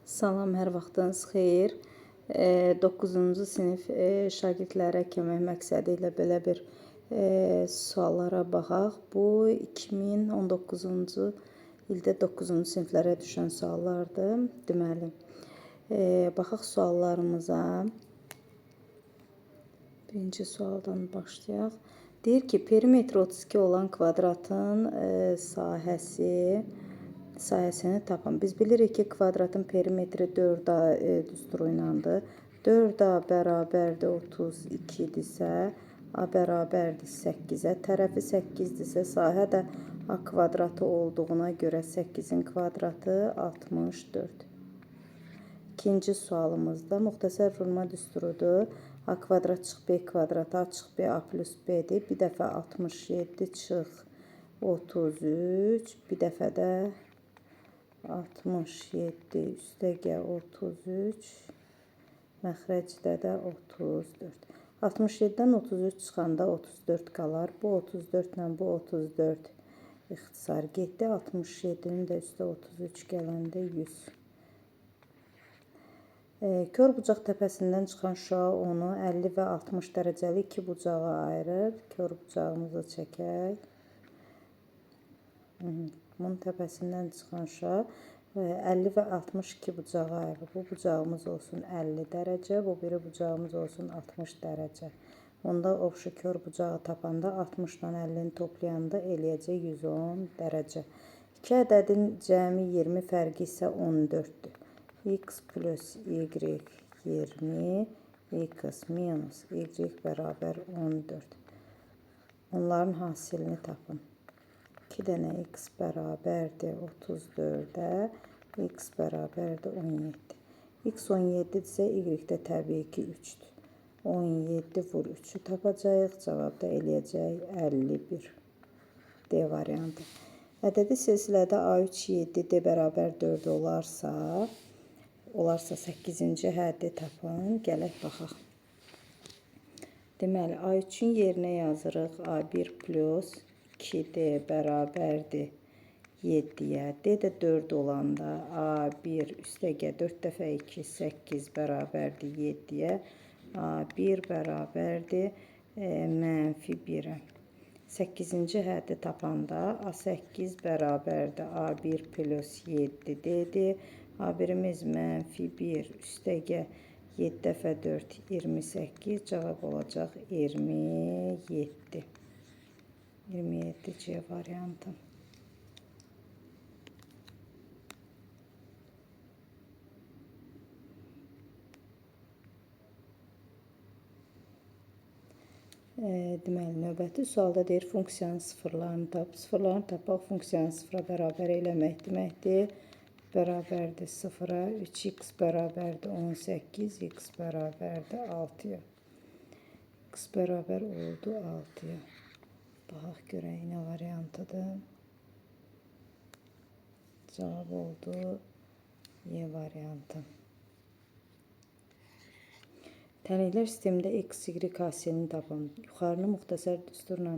Salam, hər vaxtınız xeyir. 9-cu sinif şagirdlərə kömək məqsədi ilə belə bir suallara baxaq. Bu 2019-cu ildə 9-cu siniflərə düşən suallardır. Deməli, baxaq suallarımıza. Birinci sualdan başlayaq. Deyir ki, perimetri 32 olan kvadratın sahəsini tapın. Biz bilirik ki, kvadratın perimetri 4A düsturu ilədir. 4A bərabərdir 32-dirsə, A bərabərdir 8-ə. Tərəfi 8-dirsə, sahə də A kvadratı olduğuna görə 8-in kvadratı 64. İkinci sualımızda müxtəsər vurma düsturudur. A kvadrat çıx B kvadratı, A çıx B, A plus B-dir. Bir dəfə 67 çıx 33, bir dəfə də 67 üstəgə 33, məxrəcdə də 34. 67-dən 33 çıxanda 34 qalar. Bu 34 ilə bu 34 ixtisar getdi. 67-nin də üstə 33 gələndə 100. Kör bucaq təpəsindən çıxan şüa onu 50 və 60 dərəcəli iki bucağa ayırır. Kör bucağımızı çəkək. Bunun təpəsindən çıxan şüa 50 və 62 bucağa ayırır. Bu bucağımız olsun 50 dərəcə, bu biri bucağımız olsun 60 dərəcə. Onda ovşu kör bucağı tapanda 60 ilə 50-ni toplayanda eləyəcək 110 dərəcə. İki ədədin cəmi 20, fərqi isə 14-dür. X plus Y 20, X minus Y bərabər 14. Onların hasilini tapın. 2 dənə X bərabərdir 34-ə, X bərabərdir 17. X 17-dirsə, Y də təbii ki 3-dür. 17 vur 3-ü tapacağıq. Cavab da eləyəcək 51. D variantı. Ədədi silsilədə A3 7, D bərabər 4 olarsa 8-ci həddi tapın. Gələk baxaq. Deməli, A3-ün yerinə yazırıq A1 plus 2D bərabərdir 7-yə. D də 4 olanda A1 üstəgə 4 dəfə 2, 8 bərabərdir 7-yə. A1 bərabərdir mənfi 1-ə. 8-ci həddi tapanda A8 bərabərdir A1 plus 7D-dir. A1-imiz mənfi 1 üstəgə 7 dəfə 4, 28. Cavab olacaq 27. 27 C variantı. Deməli, növbəti sualda deyir, funksiyanın sıfırlarını tap. Sıfırlarını tapaq, funksiyanı sıfıra bərabər eləmək deməkdir. Bərabərdir 0-a, 3x bərabərdir 18, x bərabərdir 6-ya. X bərabər oldu 6-ya. Baxaq görək nə variantıdır. Cavab oldu Y variantı. Tənliklər sistemində X, Y hasilini tapın. Yuxarını müxtəsər düsturla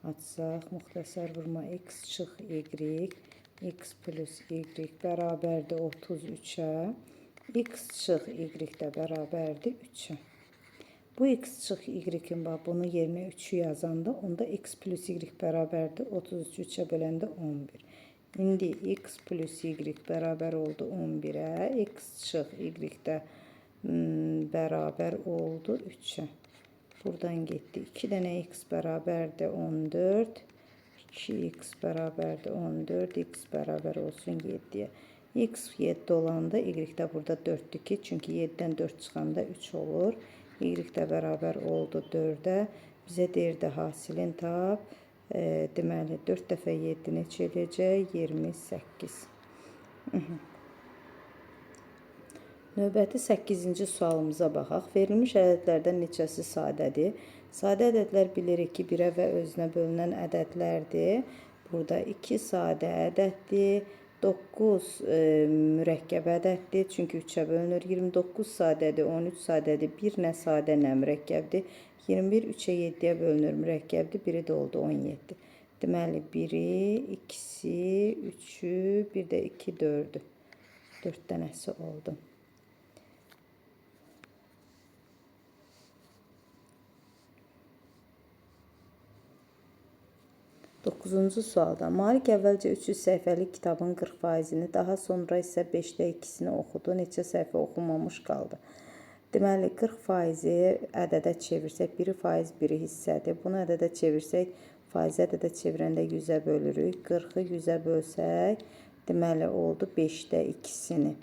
açsaq, müxtəsər vurma X çıx Y, X plus Y bərabərdir 33-ə, X çıx Y də bərabərdir 3-ə. Bu X çıx Y-in bax, bunu yerinə 3-ü yazanda, onda X plus Y bərabərdir 33-ü 3-ə böləndə 11. İndi X plus Y bərabər oldu 11-ə, X çıx Y də bərabər oldu 3-ə. Buradan getdi. 2 dənə X bərabərdir 14. 2x bərabərdir 14. X bərabər olsun 7-yə. X 7 olanda Y də burada 4-dür ki, çünki 7-dən 4 çıxanda 3 olur. Y də bərabər oldu 4-ə. Bizə deyirdi hasilini tap. Deməli, 4 dəfə 7 neçə eləyəcək? 28. Növbəti 8-ci sualımıza baxaq. Verilmiş ədədlərdən neçəsi sadədir? Sadə ədədlər bilirik ki, 1-ə və özünə bölünən ədədlərdir. Burada 2 sadə ədəddir. 9 mürəkkəb ədəddir, çünki 3-ə bölünür. 29 sadədir, 13 sadədir, 1 nə sadə, nə mürəkkəbdir. 21 3-ə 7-yə bölünür, mürəkkəbdir, biri də oldu 17. Deməli, 1-i, 2-si, 3-ü, bir də 2, 4-ü. 4 dənəsi oldu. Doqquzuncu sualda Malik əvvəlcə 300 səhifəlik kitabın 40%-ni, daha sonra isə 5də 2-sini oxudu. Neçə səhifə oxunmamış qaldı? Deməli, 40%-i ədədə çevirsək, biri faiz, biri hissədir. Bunu ədədə çevirsək, faizi ədədə çevirəndə 100-ə bölürük. 40-ı 100-ə bölsək, deməli, oldu 5də 2-sini.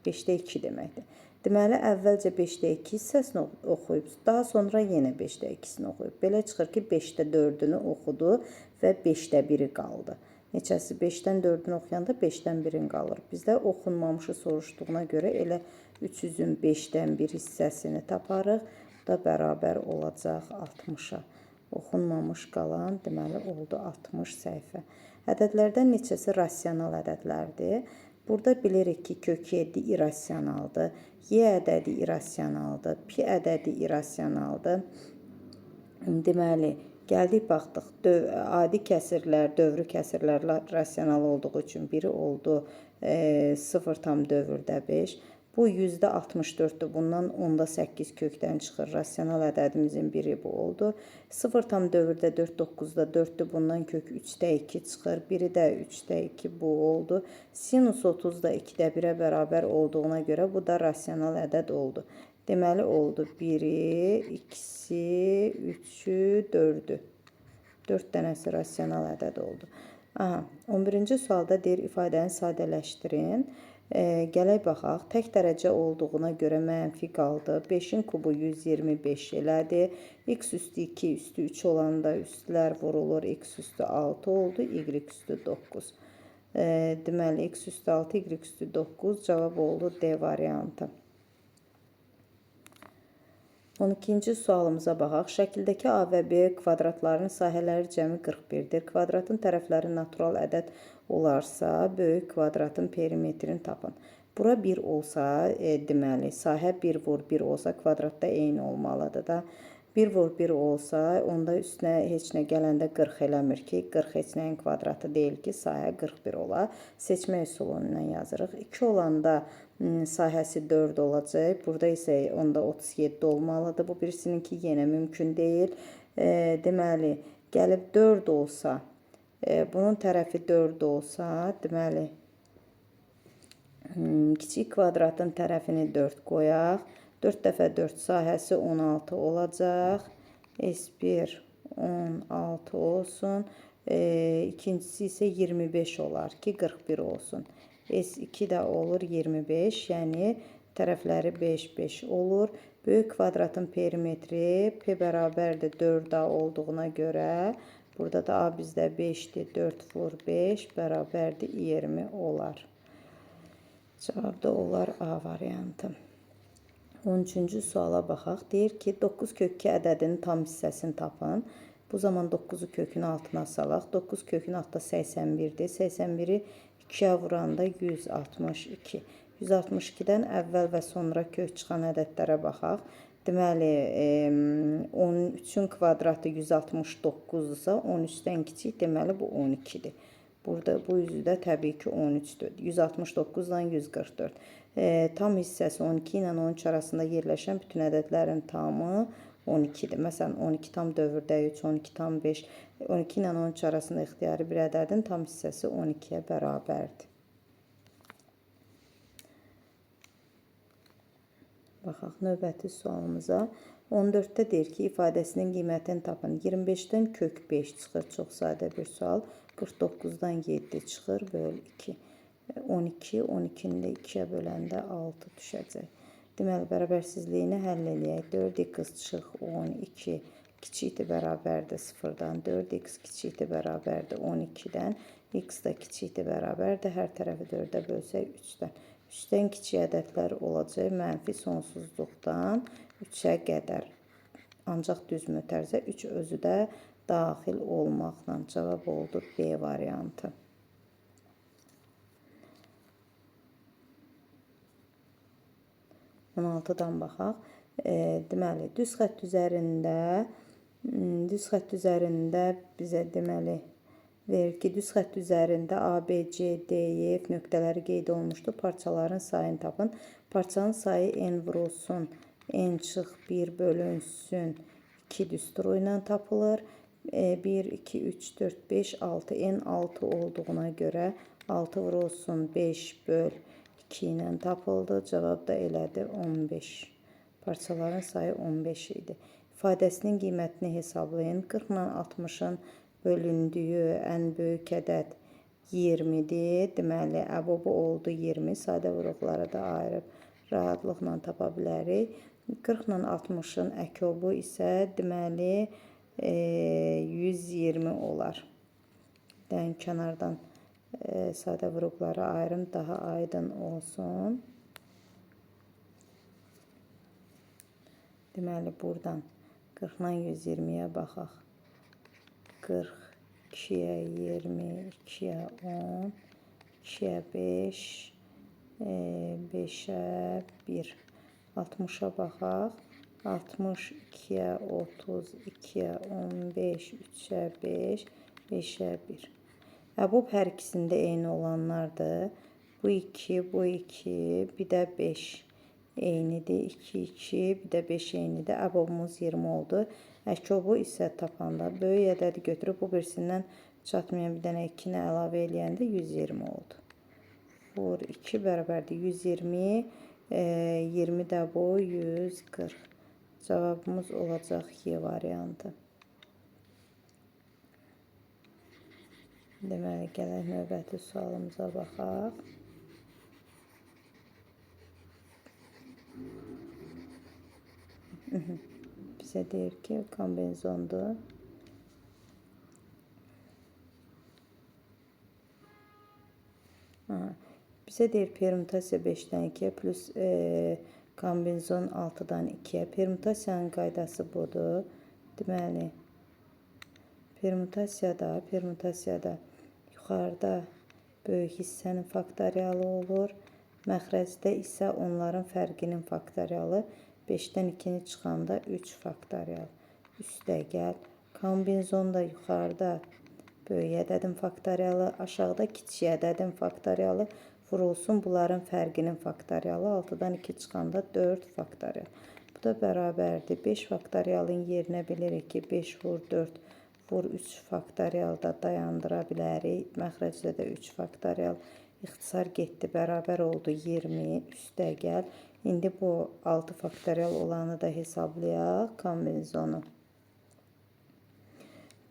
5də 2 deməkdir. Deməli, əvvəlcə 5də 2 hissəsini oxuyub, daha sonra yenə 5də 2-sini oxuyub. Belə çıxır ki, 5də 4-ünü oxudu və 5də 1-i qaldı. Neçəsi 5-dən 4-ünü oxuyanda 5-dən 1-in qalır. Bizdə oxunmamışı soruşduğuna görə elə 300-ün 5-dən 1 hissəsini taparıq. Bu da bərabər olacaq 60-a. Oxunmamış qalan, deməli, oldu 60 səhifə. Ədədlərdən neçəsi rasional ədədlərdir? Burada bilirik ki, kök 7 irrasionaldır, y ədədi irrasionaldır, pi ədədi irrasionaldır. Deməli, gəldik, baxdıq, adi kəsirlər, dövrü kəsirlər rasional olduğu üçün biri oldu 0,5. Bu %64-dür. Bundan 10,8 kökdən çıxır. Rasional ədədimizin biri bu oldu. 0,4 9-da 4-dür. Bundan kök 3-də 2 çıxır. Biri də 3-də 2 bu oldu. Sinus 30 da 2-də 1-ə bərabər olduğuna görə bu da rasional ədəd oldu. Deməli, oldu 1-i, 2-si, 3-ü, 4-ü. 4 dənəsi rasional ədəd oldu. Aha, 11-ci sualda deyir, ifadəni sadələşdirin. Gələk baxaq. Tək dərəcə olduğuna görə mənfi qaldı. 5-in kubu 125 elədi. X üstü 2, üstü 3 olanda üstlər vurulur. X üstü 6 oldu. Y üstü 9. Deməli, X üstü 6, Y üstü 9 cavab oldu D variantı. 12-ci sualımıza baxaq. Şəkildəki A və B kvadratlarının sahələri cəmi 41-dir. Kvadratın tərəfləri natural ədəd olarsa, böyük kvadratın perimetrini tapın. Bura 1 olsa, deməli, sahə 1 vur 1 olsa, kvadratda eyni olmalıdır da. 1 vur 1 olsa, onda üstünə heç nə gələndə 40 eləmir ki, 40 heç nəyin kvadratı deyil ki, sahə 41 ola. Seçmə üsulu ilə yazırıq. 2 olanda sahəsi 4 olacaq. Burada isə onda 37 olmalıdır. Bu birisininki yenə mümkün deyil. Deməli, gəlib 4 olsa, bunun tərəfi 4 olsa, deməli, kiçik kvadratın tərəfini 4 qoyaq. 4 dəfə 4 sahəsi 16 olacaq. S1 16 olsun. İkincisi isə 25 olar ki, 41 olsun. S2 də olur 25, yəni tərəfləri 5, 5 olur. Böyük kvadratın perimetri P bərabərdir 4A olduğuna görə burada da A bizdə 5-dir. 4 vur 5 bərabərdir 20 olar. Cavab da olar A variantı. 13-cü suala baxaq. Deyir ki, 9 kök 2 ədədinin tam hissəsini tapın. Bu zaman 9-u kökün altına salaq. 9 kökün altında 81-dir. 81-i 2-yə vuranda 162. 162-dən əvvəl və sonra kök çıxan ədədlərə baxaq. Deməli, 13-ün kvadratı 169-dursa, 13-dən kiçik, deməli bu 12-dir. Burada bu üzü də təbii ki 13-dür. 169-dan 144. Tam hissəsi 12 ilə 13 arasında yerləşən bütün ədədlərin tamı 12-dir. Məsələn, 12,3, 12,5, 12 ilə 13 arasında ixtiyari bir ədədin tam hissəsi 12-yə bərabərdir. Baxaq növbəti sualımıza. 14-də deyir ki, ifadəsinin qiymətini tapın. 25-dən kök 5 çıxır. Çox sadə bir sual. 49-dan 7 çıxır, böl 2. 12, 12-ni də 2-yə böləndə 6 düşəcək. Deməli, bərabərsizliyini həll eləyək. 4x çıx 12 kiçikdir bərabərdir 0-dan. 4x kiçikdir bərabərdir 12-dən. X da kiçikdir bərabərdir. Hər tərəfi 4-ə bölsək 3-dən. 3-dən kiçik ədədlər olacaq mənfi sonsuzluqdan 3-ə qədər. Ancaq düz mötərizə 3 özü də daxil olmaqla cavab oldu B variantı. 16-dan baxaq. Deməli, düz xətt üzərində bizə deməli Verir ki, düz xətt üzərində A, B, C, D, E, F nöqtələri qeyd olunmuşdur. Parçaların sayını tapın. Parçanın sayı N vurulsun, N çıx 1 bölünsün 2 düsturu ilə tapılır. 1, 2, 3, 4, 5, 6. N 6 olduğuna görə 6 vurulsun 5 böl 2 ilə tapıldı. Cavab da elədi 15. Parçaların sayı 15 idi. İfadəsinin qiymətini hesablayın. 40 ilə 60-ın bölündüyü ən böyük ədəd 20-dir. Deməli, əbobu oldu 20. Sadə vuruqlara da ayırıb rahatlıqla tapa bilərik. 40 ilə 60-ın əkobu isə deməli 120 olar. Yəni kənardan sadə vuruqlara ayırım daha aydın olsun. Deməli, buradan 40 ilə 120-yə baxaq. 42-yə 20, 2-yə 10, 2-yə 5, 5-ə 1. 60-a baxaq. 62-yə 30, 2-yə 15, 3-ə 5, 5-ə 1. Əbob hər ikisində eyni olanlardır. Bu 2, bu 2, bir də 5 eynidir. 2, 2, bir də 5 eynidir. Əbobumuz 20 oldu. Əkobu isə tapanda böyük ədədi götürüb bu birisindən çatmayan bir dənə 2-ni əlavə eləyəndə 120 oldu. Vur 2 bərabərdir 120, 20 də bu 140. Cavabımız olacaq Y variantı. Deməli, gələk növbəti sualımıza baxaq. Bizə deyir ki, kombinezondur. Bizə deyir permutasiya 5-dən 2-yə plus kombinezon 6-dan 2-yə. Permutasiyanın qaydası budur. Deməli, permutasiyada yuxarıda böyük hissənin faktorialı olur. Məxrəcdə isə onların fərqinin faktorialı. 5-dən 2-ni çıxanda 3 faktorial. Üstə gəl. Kombinezonda yuxarıda böyük ədədin faktorialı, aşağıda kiçik ədədin faktorialı vurulsun bunların fərqinin faktorialı. 6-dan 2 çıxanda 4 faktorial. Bu da bərabərdir. 5 faktorialın yerinə bilirik ki, 5 vur 4 vur 3 faktorial da dayandıra bilərik. Məxrəcdə də 3 faktorial. İxtisar getdi, bərabər oldu 20. Üstə gəl. İndi bu 6 faktorial olanı da hesablayaq. Kombinezonu.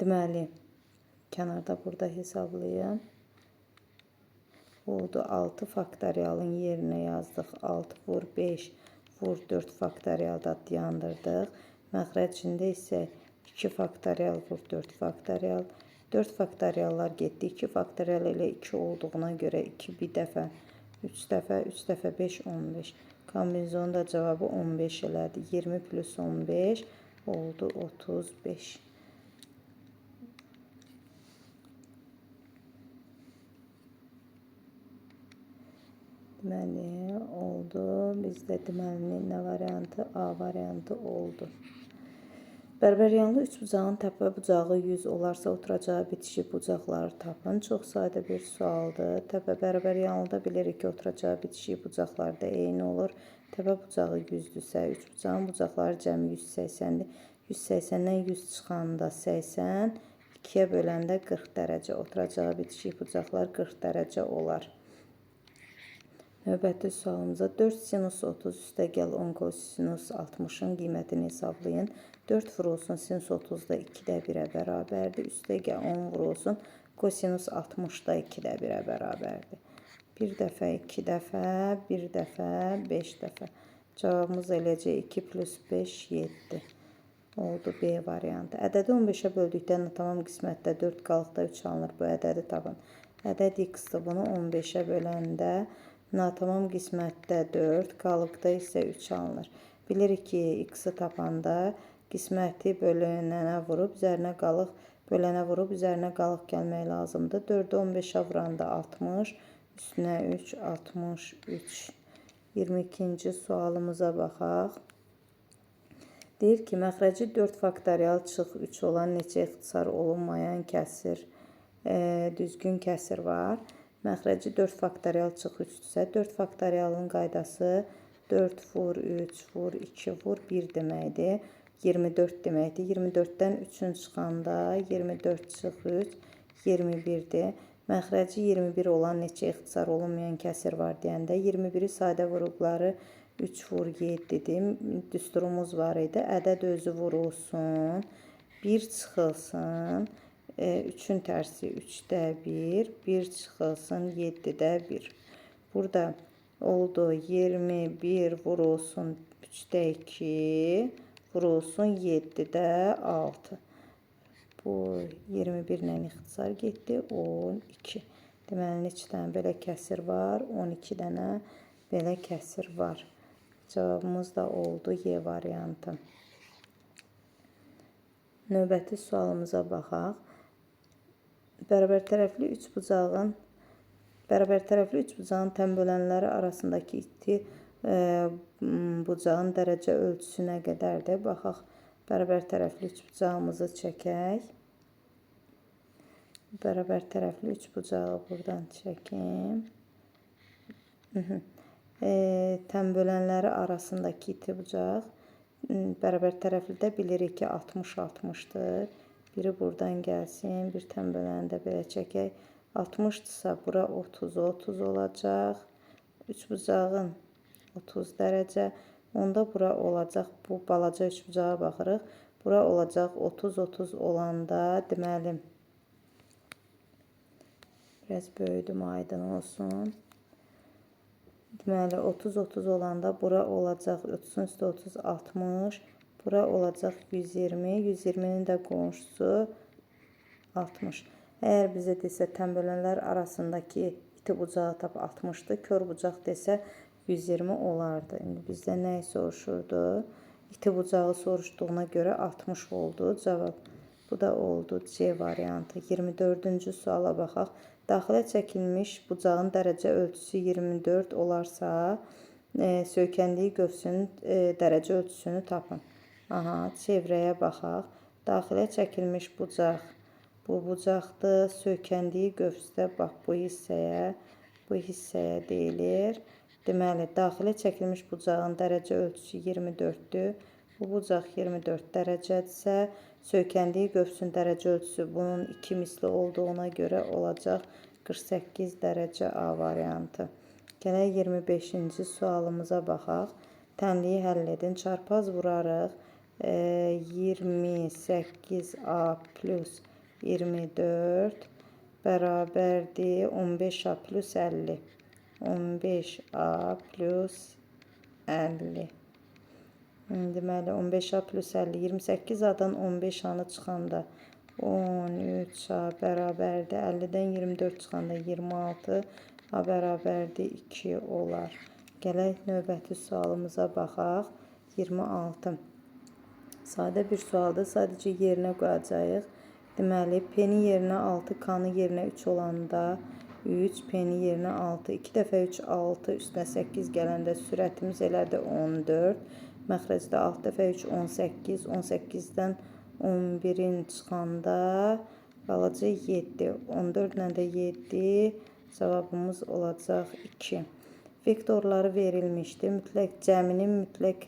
Deməli, kənarda burada hesablayın. Oldu 6 faktorialın yerinə yazdıq. 6 vur 5 vur 4 faktorial da dayandırdıq. Məxrəcində isə 2 faktorial vur 4 faktorial. 4 faktoriallar getdi. 2 faktorial elə 2 olduğuna görə 2 bir dəfə, 3 dəfə, 3 dəfə 5, 15. Kombinezonun da cavabı 15 elədi. 20 plus 15 oldu 35. Deməli, oldu. Bizdə deməli nə variantı? A variantı oldu. Bərbəryanlı üçbucağın təpə bucağı 100 olarsa oturacağı bitişik bucaqları tapın. Çox sadə bir sualdır. Təpə bərbəryanlıda bilirik ki, oturacağı bitişik bucaqlar da eyni olur. Təpə bucağı 100-dürsə, üçbucağın bucaqları cəmi 180-dir. 180-dən 100 çıxanda 80, 2-yə böləndə 40 dərəcə. Oturacağı bitişik bucaqlar 40 dərəcə olar. Növbəti sualımıza 4 sinus 30 üstəgəl 10 kosinus 60-ın qiymətini hesablayın. 4 vurulsun sinus 30 da 2-də 1-ə bərabərdir. Üstəgəl 10 vurulsun kosinus 60 da 2-də 1-ə bərabərdir. 1 dəfə, 2 dəfə, 1 dəfə, 5 dəfə. Cavabımız eləcək 2 plus 5, 7. Oldu B variantı. Ədədi 15-ə böldükdə tamam qismətdə 4 qalıqda 3 alınır. Bu ədədi tapın. Ədəd x-dir. Bunu 15-ə böləndə natamam qismətdə 4, qalıqda isə 3 alınır. Bilirik ki, x-i tapanda qisməti bölünənə vurub, üzərinə qalıq, bölənə vurub, üzərinə qalıq gəlmək lazımdır. 4-ü 15-ə vuranda 60, üstünə 3, 63. 22-ci sualımıza baxaq. Deyir ki, məxrəci 4 faktorial çıx 3 olan neçə ixtisar olunmayan kəsir düzgün kəsir var. Məxrəci 4 faktorial çıx 3-dürsə, 4 faktorialın qaydası 4 vur 3 vur 2 vur 1 deməkdir. 24 deməkdir. 24-dən 3-ün çıxanda 24 çıx 3, 21-dir. Məxrəci 21 olan neçə ixtisar olunmayan kəsir var deyəndə 21-i sadə vurubları 3 vur 7-dir. Düsturumuz var idi. Ədəd özü vurulsun, 1 çıxılsın. 3-ün tərsi 3-də 1, 1 çıxılsın 7-də 1. Burada oldu 21 vurulsun 3-də 2, vurulsun 7-də 6. Bu 21 ilə ixtisar getdi 12. Deməli, neçə dənə belə kəsir var? 12 dənə belə kəsir var. Cavabımız da oldu Y variantı. Növbəti sualımıza baxaq. Bərabər tərəfli üçbucağın tən bölənləri arasındakı iti bucağın dərəcə ölçüsü nə qədərdir? Baxaq, bərabər tərəfli üçbucağımızı çəkək. Bərabər tərəfli üçbucağı buradan çəkim. Tən bölənləri arasındakı iti bucaq bərabər tərəflidə bilirik ki, 60-60-dır. Biri buradan gəlsin, bir tən böləni də belə çəkək. 60-dırsa bura 30-30 olacaq. Üçbucağın 30 dərəcə. Onda bura olacaq, bu balaca üçbucağa baxırıq. Bura olacaq 30-30 olanda, deməli, biraz böyüdüm, aydın olsun. Deməli, 30-30 olanda bura olacaq 30-un üstə 30, 60. Bura olacaq 120. 120-nin də qonşusu 60. Əgər bizə desə tən bölənlər arasındakı iti bucağı tap 60-dır, kör bucaq desə 120 olardı. İndi bizdə nəyi soruşurdu? İti bucağı soruşduğuna görə 60 oldu. Cavab bu da oldu C variantı. 24-cü suala baxaq. Daxilə çəkilmiş bucağın dərəcə ölçüsü 24 olarsa, söykəndiyi qövsünün dərəcə ölçüsünü tapın. Aha, çevrəyə baxaq. Daxilə çəkilmiş bucaq bu bucaqdır. Söykəndiyi qövsdə bax bu hissəyə deyilir. Deməli, daxilə çəkilmiş bucağın dərəcə ölçüsü 24-dür. Bu bucaq 24 dərəcədirsə, söykəndiyi qövsün dərəcə ölçüsü bunun 2 misli olduğuna görə olacaq 48 dərəcə A variantı. Gələk 25-ci sualımıza baxaq. Tənliyi həll edin. Çarpaz vurarıq. 28A plus 24 bərabərdir 15A plus 50. 15A plus 50. Deməli, 15A plus 50. 28A-dan 15A-nı çıxanda 13A bərabərdir. 50-dən 24 çıxanda 26 A bərabərdir 2 olar. Gələk növbəti sualımıza baxaq. 26. Sadə bir sualdır. Sadəcə yerinə qoyacağıq. Deməli, P-nin yerinə 6, K-nın yerinə 3 olanda 3, P-nin yerinə 6, 2 dəfə 3, 6, üstünə 8 gələndə sürətimiz elədi 14. Məxrəcdə 6 dəfə 3, 18, 18-dən 11-in çıxanda qalacaq 7. 14 ilə də 7, cavabımız olacaq 2. Vektorları verilmişdi. Mütləq cəminin mütləq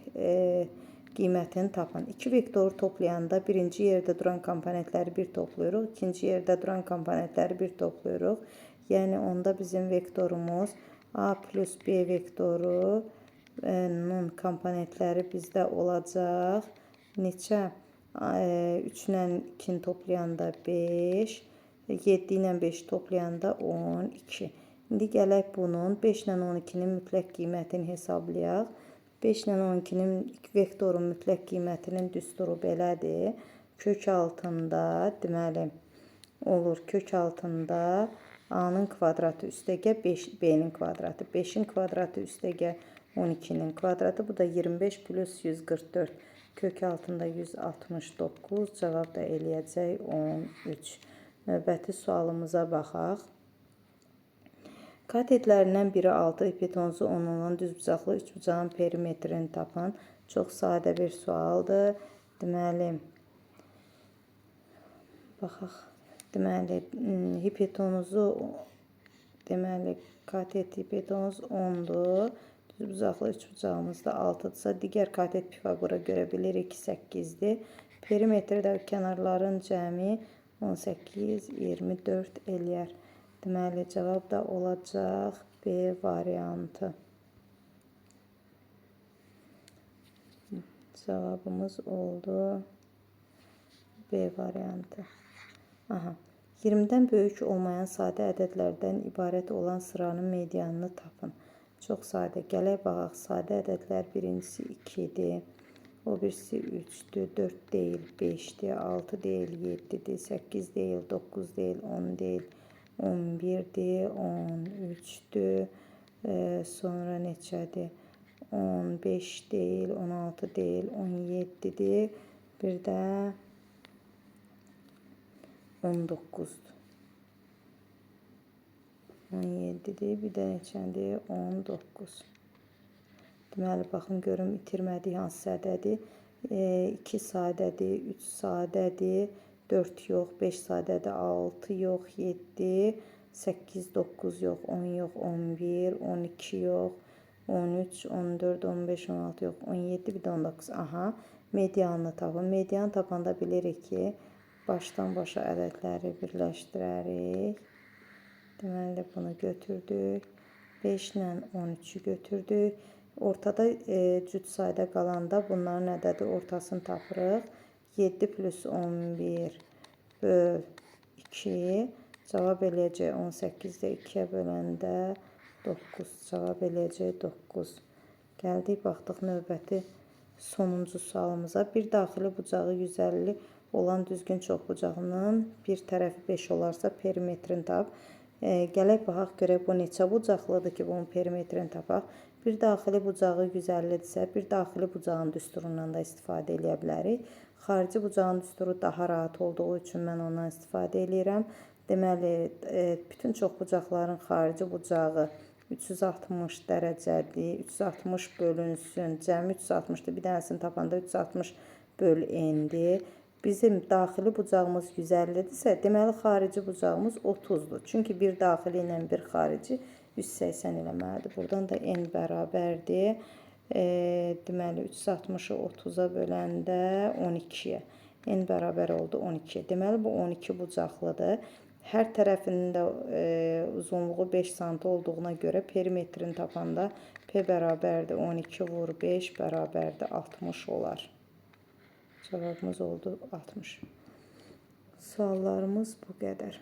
qiymətini tapın. İki vektoru toplayanda birinci yerdə duran komponentləri bir toplayırıq, ikinci yerdə duran komponentləri bir toplayırıq. Yəni onda bizim vektorumuz A plus B vektorunun komponentləri bizdə olacaq. Neçə? 3 ilə 2-ni toplayanda 5, 7 ilə 5 toplayanda 12. İndi gələk bunun 5 ilə 12-nin mütləq qiymətini hesablayaq. 5 ilə 12-nin vektorun mütləq qiymətinin düsturu belədir. Kök altında, deməli, olur kök altında A-nın kvadratı üstəgə B-nin kvadratı. 5-in kvadratı üstəgə 12-nin kvadratı. Bu da 25 plus 144. Kök altında 169. Cavab da eləyəcək 13. Növbəti sualımıza baxaq. Katetlərindən biri 6, hipotenuzu 10 olan düzbucaqlı üçbucağın perimetrini tapın. Çox sadə bir sualdır. Deməli, baxaq. Deməli, hipotenuzu, deməli, katet hipotenuz 10-dur. Düzbucaqlı üçbucağımız da 6-dırsa, digər katet Pifaqora görə bilirik ki, 8-dir. Perimetri də kənarların cəmi 18, 24 eləyər. Deməli, cavab da olacaq B variantı. Cavabımız oldu B variantı. Aha. 20-dən böyük olmayan sadə ədədlərdən ibarət olan sıranın medianını tapın. Çox sadə. Gələk baxaq. Sadə ədədlər birincisi 2-dir. O birisi 3-dür, 4 deyil, 5-dir, 6 deyil, 7-dir, 8 deyil, 9 deyil, 10 deyil, 11-dir, 13-dür, sonra neçədir? 15 deyil, 16 deyil, 17-dir, bir də 19-dur. 17-dir, bir də neçədir? 19. Deməli, baxın, görüm, itirmədik hansı ədədi. 2 sadədir, 3 sadədir, 4 yox, 5 sadədir, 6 yox, 7, 8, 9 yox, 10 yox, 11, 12 yox, 13, 14, 15, 16 yox, 17, bir də 19. Aha, medianını tapın. Medianı tapanda bilirik ki, başdan başa ədədləri birləşdirərik. Deməli, bunu götürdük. 5 ilə 13-ü götürdük. Ortada cüt sayda qalanda bunların ədədi ortasını tapırıq. 7 plus 11 böl 2 cavab eləyəcək 18-də 2-yə böləndə 9 cavab eləyəcək 9. Gəldik, baxdıq növbəti sonuncu sualımıza. Bir daxili bucağı 150 olan düzgün çoxbucaqlının bir tərəfi 5 olarsa perimetrini tap. Gələk baxaq görək bu neçə bucaqlıdır ki, bunun perimetrini tapaq. Bir daxili bucağı 150-dirsə, bir daxili bucağın düsturundan da istifadə eləyə bilərik. Xarici bucağın düsturu daha rahat olduğu üçün mən ondan istifadə eləyirəm. Deməli, bütün çoxbucaqların xarici bucağı 360 dərəcədir. 360 bölünsün, cəmi 360-dır. Bir dənəsini tapanda 360 böl n-dir. Bizim daxili bucağımız 150-dirsə, deməli xarici bucağımız 30-dur. Çünki bir daxili ilə bir xarici 180 eləməlidir. Buradan da n bərabərdir. Deməli 360-ı 30-a böləndə 12-yə. N bərabər oldu 12-yə. Deməli bu 12 bucaqlıdır. Hər tərəfinin də uzunluğu 5 sm olduğuna görə perimetrini tapanda P bərabərdir 12 vur 5 bərabərdir 60 olar. Cavabımız oldu 60. Suallarımız bu qədər.